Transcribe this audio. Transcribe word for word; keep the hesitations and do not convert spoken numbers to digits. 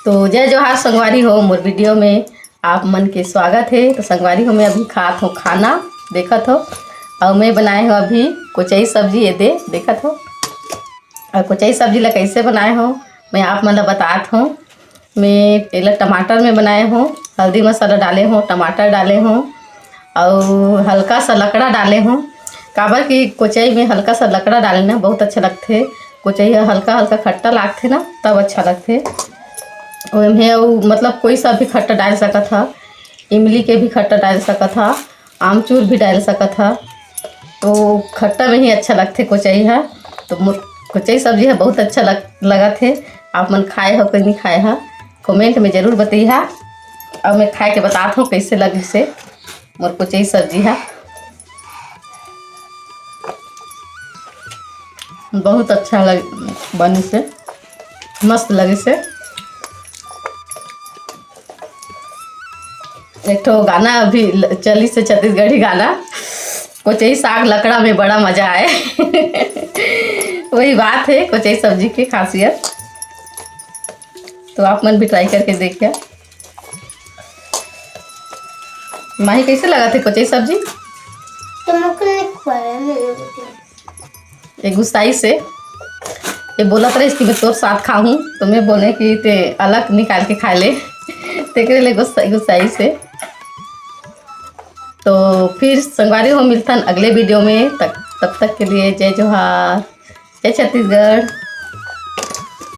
तो जय जोहार संगवारी हो, मोर वीडियो में आप मन के स्वागत है। तो संगवारी हो, मैं अभी खात हो खाना, देखत हो, और मैं बनाए हो अभी कोचई सब्जी, ये दे देखत हो। और कोचई सब्जी ला कैसे बनाए हो, मैं आप मन ला बतात हो। मैं एला टमाटर में बनाए हो, हल्दी मसाला डाले हो, टमाटर डाले हो, और हल्का सा लकड़ा डाले हो। काबर कि कोचई में हल्का सा लकड़ा डाले ना बहुत अच्छा लगथे। कोचई ह हल्का हल्का खट्टा लागथे ना, तब अच्छा लगथे। ओमे अउ मतलब कोई सा भी खट्टा डाल सकत ह, इमली के भी खट्टा डाल सकत ह, आमचूर भी डाल सकत ह। तो खट्टा में ही अच्छा लगथे कोचई ह। तो मोर कोचई सब्जी ह बहुत अच्छा लग, लगत हे। आप मन खाए हो कि नहीं खाए ह, कमेंट में जरूर बतइहा। और मैं खाए के बतात हूँ कैसे लगिस हे मोर कोचई सब्जी ह। बहुत अच्छा लग, बनिस हे, मस्त लगिस हे। एक ठो गाना अभी ल-, चलिस हे छत्तीसगढ़ी गाना, कोचई साग लकड़ा में बड़ा मजा आए। वही बात है कोचई सब्जी की खासियत। तो आप मन भी ट्राई करके देखिए। माही, कैसे लगत हे कोचई सब्जी? तो मोके नहीं खुआया मेरे को। ये गुस्साइस हे, ये बोलत रहिस कि मैं तोर साथ खाहूँ, तो मैं बोले कि ते अलग निकाल के खा ले। तेकरे ले गुस्सा, गुस्साइस हे। तो फिर संगवारी हो, मिलथन अगले वीडियो में। तक, तब तक के लिए जय जोहार, जय छत्तीसगढ़।